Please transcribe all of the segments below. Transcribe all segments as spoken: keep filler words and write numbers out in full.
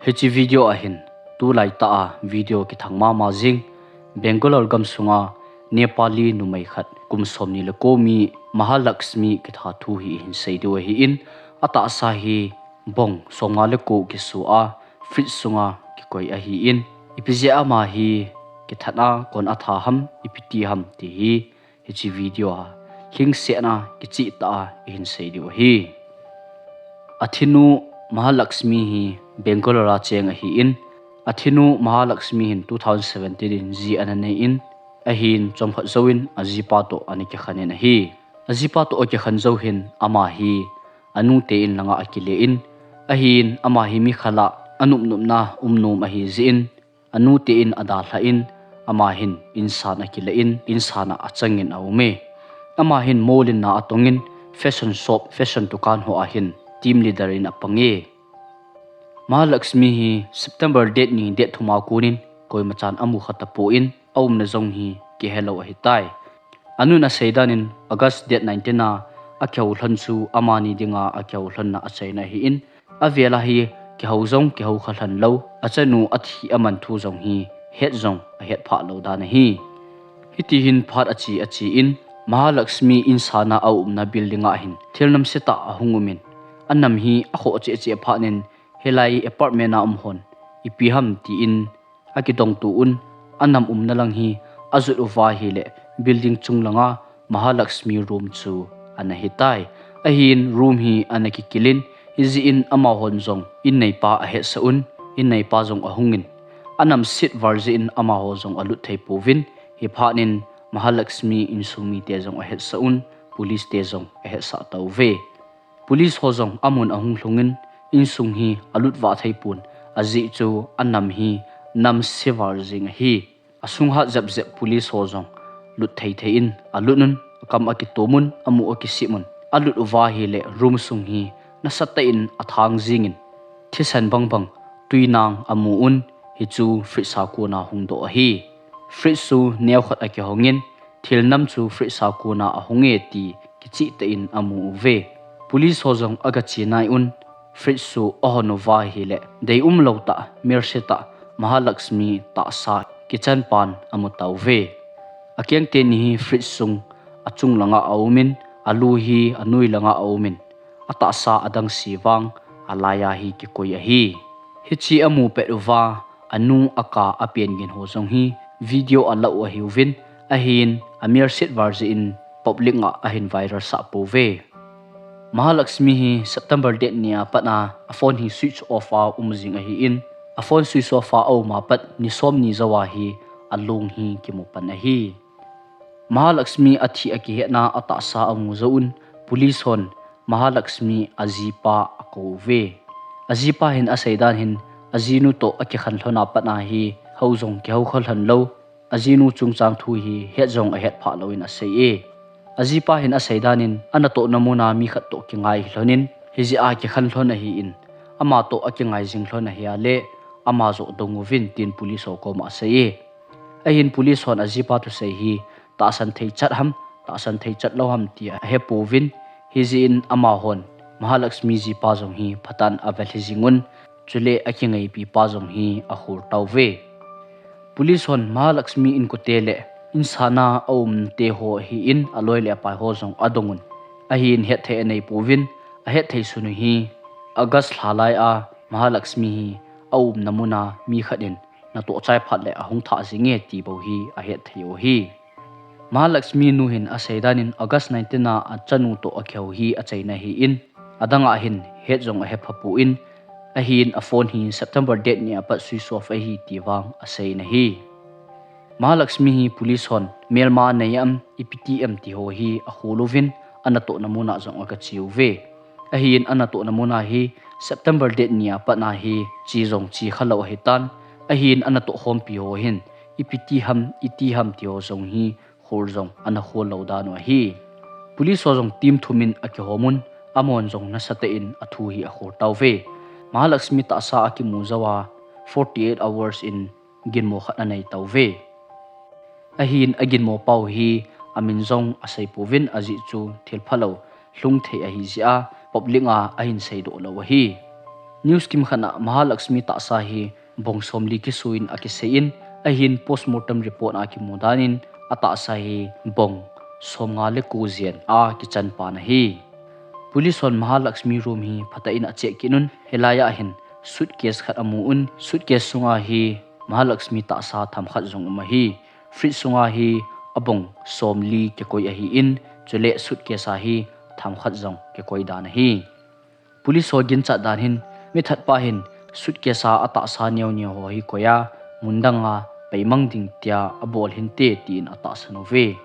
Hiche video a hin, tulai tah a video kithang mama jing, Bangalore gam sunga Nepali numei khat kum somni le ko mi Mahalakshmi kitha thu hi ihin sei diu ahin, atahsa hi bong somnga le ko kisu a fridge sunga kikoi ahin, ipi jeh a ama hi kithat a kon atha ham, ipi ti ham ti hi, hiche video a lhingsetna kicheh tah a ihin sei diu ahi. Athinu Mahalakshmi hi Bangalore a cheng ahin, athinu Mahalakshmi hin two thousand seventeen in ji ana nei in, ahin chomkhat jouvin ajipa toh ana kikhen in ahi. Ajipa toh akikhen jou hin ama hi anute in langa akile in, ahin ama hi mi khalah anop nopna um nom ahi jeh in, anute in adalhah in, ama hin insan akile in, insan a achang in aume. Ama hin mall in na atong in, fashion shop, fashion dukan ho a hin team leader in apang e. Mahalakshmi hi September date ni date thum a kon in koima chan amu kha tapon, aumna jong hi kihelou ahitai. Anun asei dan in August date nineteen a akihou lhon chu amani dinga akihou lhonna achaina ahin, avel a hi kihou jong kihou kha lhon lou, achanu athi aman thu jong hi het jong ahet phah lou dan ahi. Hiti hin phat ache ache in, Mahalakshmi insan a aumna building a hin thil namse tah ahung um in, anam hi akhoh cheh cheh phat in, hilai apartment a um hon ipi ham tin akidong to un, anam umna lang hi ajot uva ahile building chung langa Mahalakshmi room chu ana hitai. Ahin room hi ana kikil in, hijeh in amahon jong in neipa ahetsah un, in neipa jong ahung in, anam set val jeh in amaho jong alut thei pouvin, hiphat in Mahalakshmi insung mite jong ahetsah un, police te jong ahetsah tauve. Police ho jong amun ahung lhung in, insung hi alut vah thei pon, ajeh chu anam hi namse val jeng ahi. Asung hat jep jep police ho jong lut thei thei in alut un, akam akitom un, amu akisim un, alut uva ahile room sung hi nasatah in athang jing in, thisan bang bang, tuinang amu un, hichu fridge a kona hung doh ahi. Fridge chu neokhat akihong in, thil nam chu fridge a kona ahung e ti kicheh tah in amu uve. Police ho jong aga che nai un, fridge chu ahon uva ahile deium lou tah, melse tah, Mahalakshmi tahsa kichan pan amu tauve. Akeng teni hi fridge sung achung langa aum in, alu hi anoi langa aum in, atahsa adang se vang alai a hi kikoi ahi. Hiche amu pet uva anu, aka, apen gin ho jong hi video alah u ahiuvin, ahin amelset val jeh in public a ahin viral sah pouve. Mahalakshmi hi September date ni a pat a aphone hi switch off a um jing ahin, aphone switch off a aum a pat ni somni jou a hi alung hi kimu pan ahi. Mahalakshmi athi akihetna atahsa amu jou un, police hon Mahalakshmi ajipa akou uve. Ajipa hin asei dan hin, ajinu toh akikhen lhon a pat a hi hou jong kihou kha lhon lou, ajinu chungchang thu hi het jong ahet phah louvin asei e. Ajipa hin asei dan in, anatohna mun a mi khat toh kingai lhon in, hijeh a kikhen lhon ahin, ama toh akingai jing lhon ahi a le, ama joh dong uvin tin police ho koma asei e. Ahin police hon ajipa thusei hi tahsan thei chat ham, tahsan thei chat lou ham ti ahe pouvin, hijeh in amahon Mahalakshmi jipa jong hi phatah in avel hih jing un, chule akingaipi pa jong hi akhol tauve. Police hon Mahalakshmi inkote le insana aumte ho ahin aloi le apai ho jong adong un, ahin hetthei anei pouvin, ahetthei sun u hi August lha lai a Mahalakshmi hi aumna mun a mi khat in natoh chai phat le ahung thah jing e ti bou hi ahetthei u ahi. Mahalakshmi nu hin asei dan in August nineteen a achanu toh akihou hi achaina ahin, adang a hin het jong ahe pha pon, ahin aphone hi September date ni a pat switch off ahi ti vang asei in ahi. Mahalakshmi hi police hon melma anei am, ipi ti am ti ho hi akhol uvin, anatohna mun a jong aga che uve. Ahin anatohna mun a hi September date ni a pat a hi che jong che kha lou ahitan, ahin anatoh khompi ho hin ipi ti ham, iti ham ti ho jong hi khol jong ana khol lou dan u ahi. Police ho jong team thum in akihom un, amahon jong nasatah in athu hi akhol tauve. Mahalakshmi tahsa akimu jou a forty eight hours in ginmo khat anei tauve. Ahin aginmo pau hi amin jong asei pouvin, ajeh chu thil phalou lhung thei ahi jeh a public a ahin seidoh lou ahi. News kimkhat a Mahalakshmi tahsa hi bong somli kisuh in akisei in, ahin postmortem report a kimu dan in atahsa hi bong somnga le ko jen a kichan pan ahi. Police hon Mahalakshmi room hi phatah in acheck kit un, hilai a hin suitcase khat amu un, suitcase sunga hi Mahalakshmi tahsa themkhat jong um ahi. Fridge sunga hi abong somli kikoi ahin, chule suitcase a hi themkhat jong kikoi dan ahi. Police ho ginchat dan hin, mithat pa hin suitcase a atahsa neo neo ho hi koi a, mun dang a peimang ding tia abol hinte, tin atahsan uve.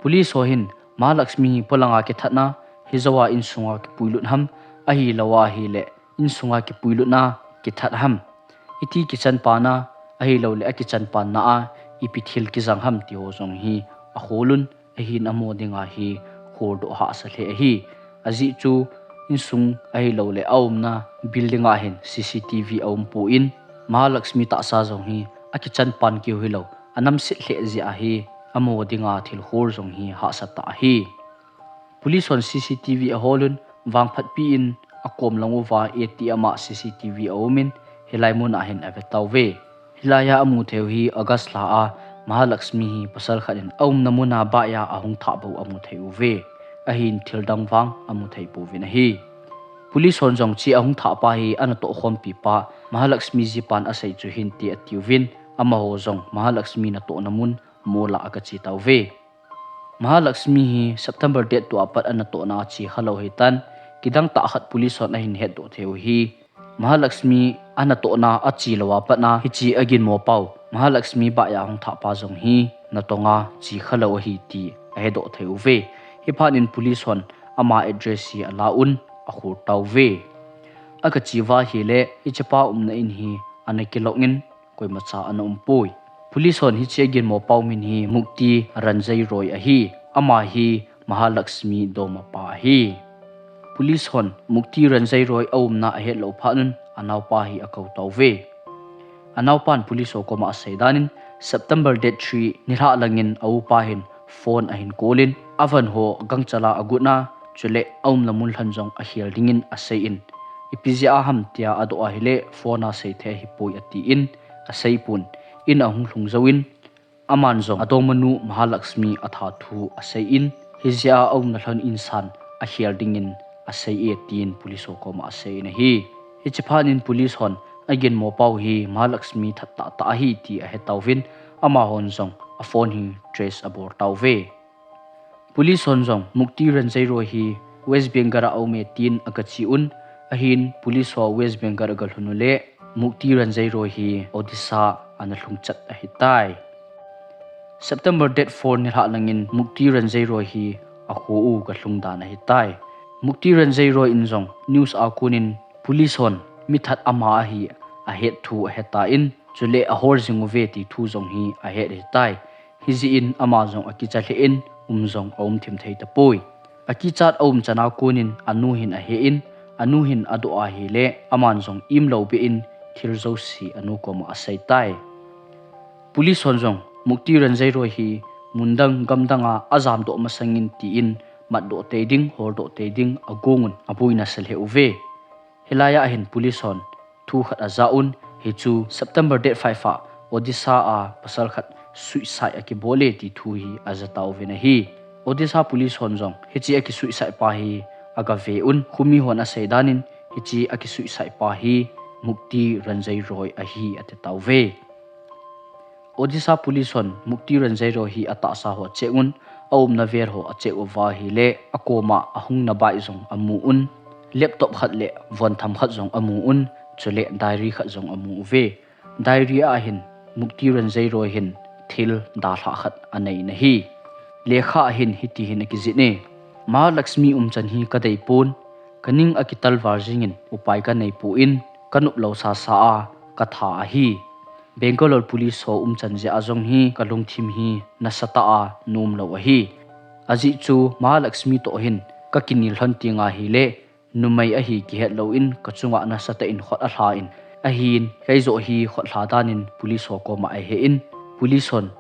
Police ho hin Mahalakshmi hi polang a kithat na, hijou a insunga kipuilut ham, ahilou a hile insunga kipuilut na kithat ham, iti kichan pan a, ahilou le akichan pan na a ipi thil kijang ham ti ho jong hi akhol un, ahin amaho dinga hi kholdoh hahsa lheh ahi. Ajeh chu insung ahilou le aumna building a hin C C T V aum pon, Mahalakshmi tahsa jong hi akichan pan keu hilou, anamset lheh jeh a hi amaho dinga thil khol jong hi hahsa tah ahi. Police hon C C T V ahol un, vangphatpi in akom lang uva A T M a C C T V aum in, hilai mun a hin ave tauve. Hilai a amu thei u hi August lha a Mahalakshmi hi pasal khat in aumna mun a bike a ahung thah bou amu thei uve. Ahin thil dang vang amu thei pouvin ahi. Police hon jong hiche ahung thah pa hi anatoh khompi pa Mahalakshmi jipan asei chu hinte atiuvin, amaho jong Mahalakshmi natohna mun mol a aga che tauve. Mahalakshmi hi September date two a pat anatohna a che khalou ahitan, kidang tah khat police hon ahin hetdoh thei u hi Mahalakshmi anatohna a che lou a pat a hiche aginmo pau Mahalakshmi bike a hung thah pa jong hi natong a che khalou ahi ti ahedoh thei uve. Hiphat in police hon ama address hi ala un akhol tauve. Aga che uva ahile hichepa umna in hi ana kilock in, koimacha ana um poi. Police hon hiche aginmo pau min hi Mukti Ranjay Roy ahi. Ama hi Mahalakshmi doma pa ahi. Police hon Mukti Ranjay Roy aumna ahet lou phat un anaopa hi akou tauve. Anaopan police ho koma asei dan in, September date three nilhah lang in aupa hin phone ahin call in, avan ho gangchal a agot na, chule aumna mun lhan jong akhel ding in asei in, ipi jeh a ham tia adoh ahile phone a sei thei ahipoi atin, asei pon, in ahung lhung jouvin, aman jong adongmanu Mahalakshmi atha thu asei in, hijeh a aumna lhon insan akhel ding in asei e, tin police ho koma asei in ahi. Hichephat in police hon aginmo pau hi Mahalakshmi that tah tah ahi ti ahe tauvin, amahon jong aphone hi trace abol tauve. Police hon jong Mukti Ranjay Roy hi West Bengal a aume tin aga che un, ahin police ho West Bengal aga lhun u le Mukti Ranjay Roy hi Odisha ana lhung chat ahitai. September date four nilhah lang in Mukti Ranjay Roy hi akho u aga lhung dan ahitai. Mukti Ranjay Roy in jong news a kon in police hon mithat ama ahi ahet thu ahetan, chule ahol jing uve ti thu jong hi ahet ahitai. Hijeh in ama jong akicha lheh in um jong aum thim thei tapoi. Akichat aum chan a kon in anu hin ahe in, anu hin adoh ahile aman jong imlou beh in thil jouse anu koma asei tai. Police hon jong Mukti Ranjay Roy hi mun dang gam dang a ajam doh masang in tin matdoh tei ding, holdoh tei ding agong un aboina sa lheh uve. Hilai a hin police hon thu khat aja un, hichu September date five a Odisha a pasal khat suicide akibol e ti thu hi aja tauvin ahi. Odisha police hon jong hiche akisuicide pa hi aga ve un, khomi hon asei dan in hiche akisuicide pa hi Mukti Ranjay Roy ahi ati tauve. Odisha police hon Mukti Ranjay Roy hi atahsa ho acheck un, aumna vel ho acheck uva ahile akoma ahungna bike jong amu un, laptop khat le von themkhat jong amu un, chule diary khat jong amu uve. Diary a hin Mukti Ranjay Roy hin thil dalhah khat anei in ahi. Lekha a hin hiti hin akijih e: Mahalakshmi umchan hi kadei pon, kaning akitalval jing in upai kanei pon, kanop lou sasa a katha ahi. Bangalore police ho umchan jeh a jong hi kalungthim hi nasatah a nomlou ahi. Ajeh chu Mahalakshmi toh hin kakinel lhon teng ahile numei ahi kihet louvin kachunga nasatah in khut alha in, ahin kei joh hi khut lha dan in police ho koma ahe in, police hon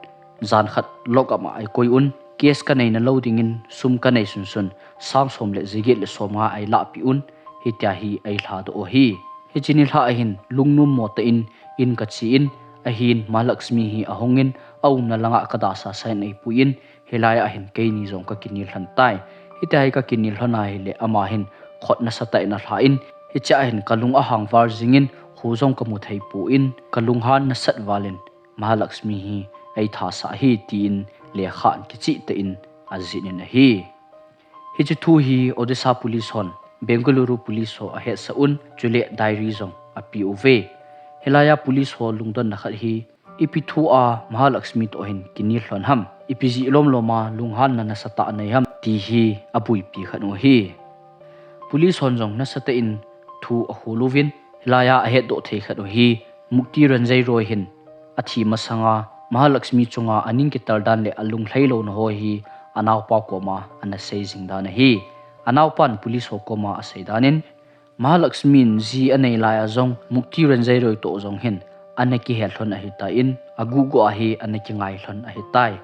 jan khat lock up a eikoi un, case kanei nalou dingin sum kanei sunsun sang som le jaget le somnga eilahpeh un, hitia hi eilhadoh u ahi. Hiche nilhah ahin lungnom mo tah in in kache in, ahin Mahalakshmi hi ahungin aumna langa kadalha sah in eipuiyin, hilai ahin keini jong kakinel lhon tai. Hitia hi kakinel lhon ahile ama hin khut nasatah in alhan, hichea hin kalung ahang val jingin kho jong kamu thei pon, kalunghan nasat valin Mahalakshmi hi eitha sah ahi tin lekhan kicheh tah in ajih in ahi. Hiche thu hi Odisha Police hon Bengaluru Police ho ahetsah un, chule diary jong ape uve. Hilaiya Police ho lungdonna khat hi, ipi thu a Mahalakshmi toh hin kinel lhon ham, ipi jeh lomlom a lunghanna nasatah anei ham ti hi abuipi khat u ahi. Police hon jong nasatah in thu ahol uvin, hilaiya ahetdoh thei khat u hi, Mukti Ranjay Roy hin athi masanga Mahalakshmi chunga aning kital dan le alung lhai louna ho hi anaopa koma ana sei jing dan ahi. Anaopan police ho koma asei danin, Mahalakshmi in ji anei laiya jong Mukti Ranjay Roy toh jong hin ana kihel lhon ahitan, aguhguh a hi ana kingai lhon ahitai.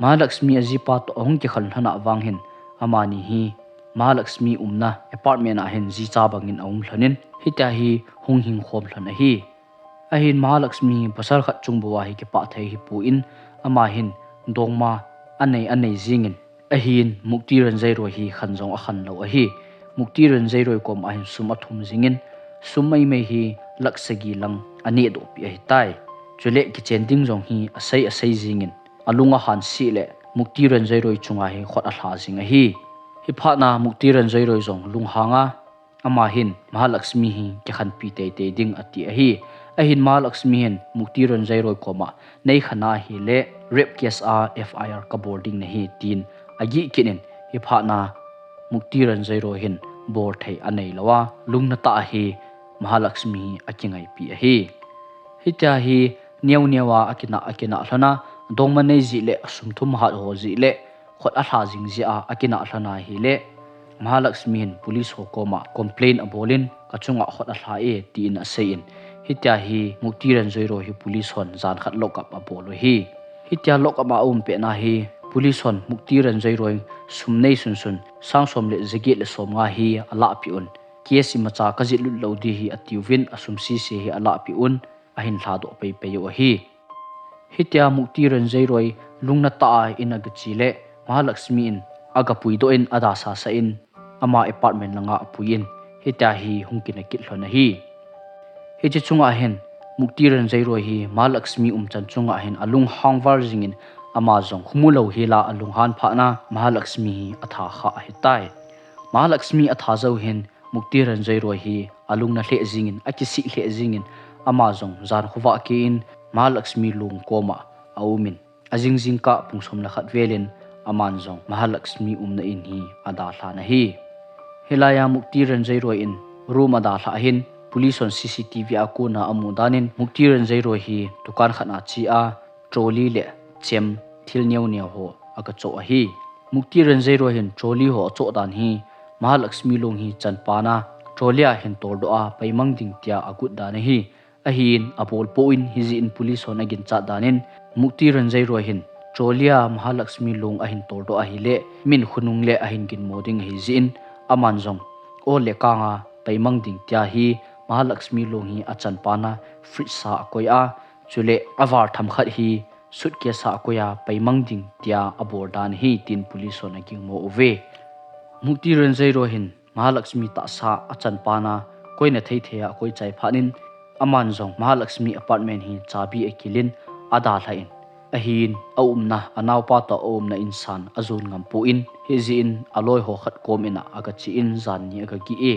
Mahalakshmi ajipa toh ahung kikhen lhon a vang hin amani hi Mahalakshmi umna apartment a hin jicha bangin aum lhonin, hitia hi hung hing khom lhon ahi. Ahin Mahalakshmi hi pasal khat chung bou a hi kipah thei hipon, ama hin dongma anei anei jingin, ahin Mukti Ranjay Roy hi khen jong akhen lou ahi. Mukti Ranjay Roy koma hin sum athum jingin, sum maimai hi lakh sagi lang anehdoh peh ahitai. Chule kichen ding jong hi asei asei jingin, alung ahan seh le Mukti Ranjay Roy chunga hi khut alha jing ahi. Hiphat na Mukti Ranjay Roy jong lunghang a, ama hin Mahalakshmi hi kikhenpi teitei ding ati ahi. Ahin Mahalakshmi hin Mukti Ranjay Roy koma, nei khen ahile rape case a F I R kabol ding nahi tin agih kit in, hiphat na Mukti Ranjay Roy hin bol thei anei lou a, lungna tah a hi Mahalakshmi hi akingaipi ahi. Hitia hi neo neo a akinah akinah lhon a, dongma nei jeh le asum thum hat ho jeh le khut alha jing jeh a akinah lhon ahile, Mahalakshmi hin police ho koma complain abolin, kachunga khut alha e tin aseiyin, hitia hi Mukti Ranjay Roy hi police hon jan khat lock up abol u ahi. Hitia lock up a aum pet na hi police hon Mukti Ranjay Roy sum nei sunsun sang som le jaget le som nga hi alahpeh un, case imacha kajih lut lou ding ahi atiuvin, asum sese hi alahpeh un, ahin lhadoh peipei u ahi. Hitia Mukti Ranjay Roy lungna tah a in agache le Mahalakshmi in agapuidoh in adalha sah in ama apartment langa apuiyin, hitia hi hung kinah kit lhon ahi. Hiche chunga hin Mukti Ranjay Roy hi Mahalakshmi umchan chunga hin alunghang val jingin, ama jong khomu lou hel a alunghan phat na Mahalakshmi hi atha kha ahitai. Mahalakshmi atha jou hin Mukti Ranjay Roy hi alung nalheh jingin, akisih lheh jingin, ama jong jan khovah keiyin Mahalakshmi long koma aumin, ajing jingkah pung som le khat velin aman jong Mahalakshmi umna in hi adalhan ahi. Hilaiya Mukti Ranjay Roy in room adalhah hin police hon C C T V a kona amu danin Mukti Ranjay Roy hi dukan khat a che a, trolley le chem thil neo neo ho agachoh ahi. Mukti Ranjay Roy hin trolley ho achoh dan hi Mahalakshmi long hi chanpana trolley a hin toldoh a paimang ding tia agot dan ahi. Ahin abol poi, hijeh in police hon aginchat danin Mukti Ranjay Roy hin trolley a Mahalakshmi long ahin toldoh ahile min khonung le ahin ginmo ding ahijeh in, aman jong ol le kang a paimang ding tia hi Mahalakshmi long hi achanpana fridge a akoi a, chule avar themkhat hi suitcase a akoi a paimang ding tia abol dan ahi tin police hon agingmo uve. Mukti Ranjay Roy hin Mahalakshmi tahsa achanpana koina thei thei a akoi chai phat in, aman jong Mahalakshmi apartment hi chabi akilin adalhan, ahin aumna, anaopa toh aumna insan ajon ngam pon, hijeh in aloi ho khat kom in a agache in janni agagih e.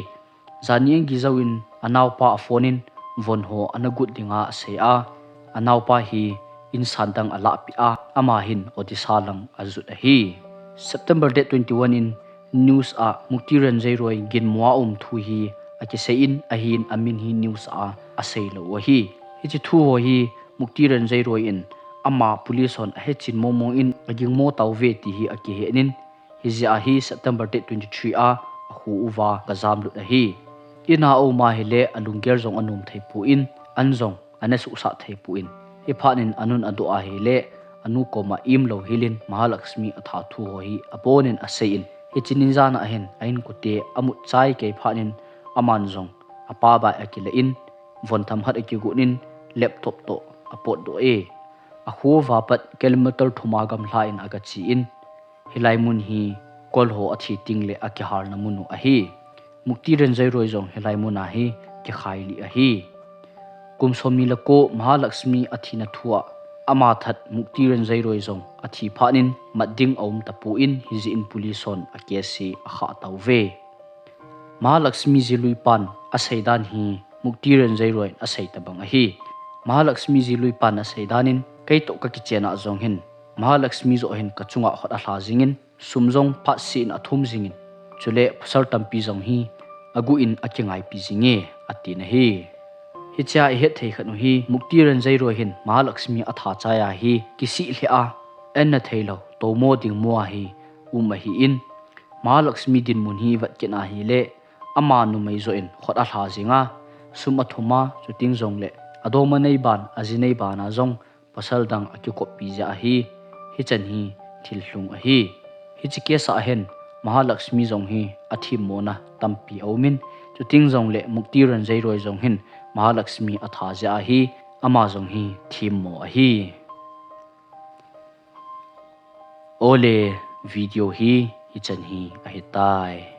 Janni agih jouvin anaopa aphone in von ho ana got dinga asei a, anaopa hi insan dang alahpeh a, ama hin Odisha lang ajot ahi. September date twenty-one in news a Mukti Ranjay Roy ginmo a um thu hi akiseiyin, ahin amin hi news a asei lou u ahi. Hiche thu ho hi Mukti Ranjay Roy in ama police hon ahechen mong mong in agingmo tauve ti hi akihen in, hijeh a hi September date twenty-three a akho uva gajamlut ahi. In a aum ahile alunggel jong anom thei pon, an jong ana suhsah thei pon, hiphat in anun adoh ahile anu koma imlou helin Mahalakshmi atha thu ho hi abonin aseiyin, hiche ni jan a hin a-inkote amut chai kei phat in aman jong apa bai akilah in, von themkhat akigun in, laptop toh apotdoh e. Akho uva pat kilometer thum a gamla in agache in, hilai mun hi Kol ho athi tengle akihalna mun u ahi. Mukti Ranjai Roy jong hilai mun a hi kikhailih ahi. Kum somni le ko Mahalakshmi athina thua ama that Mukti Ranjai Roy jong athi phat in mat ding aum tapon, hijeh in police hon a case hi akhah tauve. Mahalakshmi ji lui pan asei dan hi Mukti Ranjai Roy in asei tabang ahi. Mahalakshmi ji lui pan asei dan in, kei toh kakichen a jong hin Mahalakshmi joh hin kachunga khut alha jingin, sum jong phatseh in athum jingin, chule pasal tampi jong hi aguh in akingaipi jinge, atin ahi. Hichea ihet thei khat u hi Mukti Ranjai Roy hin Mahalakshmi atha chai a hi kisih lheh a, enna theilou tomo dingmo a hi um ahin, Mahalakshmi dinmun hi vet kit ahile, ama numei joh in khut alha jinga, sum athum a, chuteng jongle adom anei ban, aji nei ban a jong pasal dang akikoppi jeh ahi. Hichan hi thil lhung ahi. Hiche case a hin Mahalakshmi jong hi athemmona tampi aumin, chuteng jongle Mukti Ranjai Roy jong hin Mahalakshmi atha jeh ahi, ama jong hi themmo ahi. Ole, video hi hichan hi ahitai.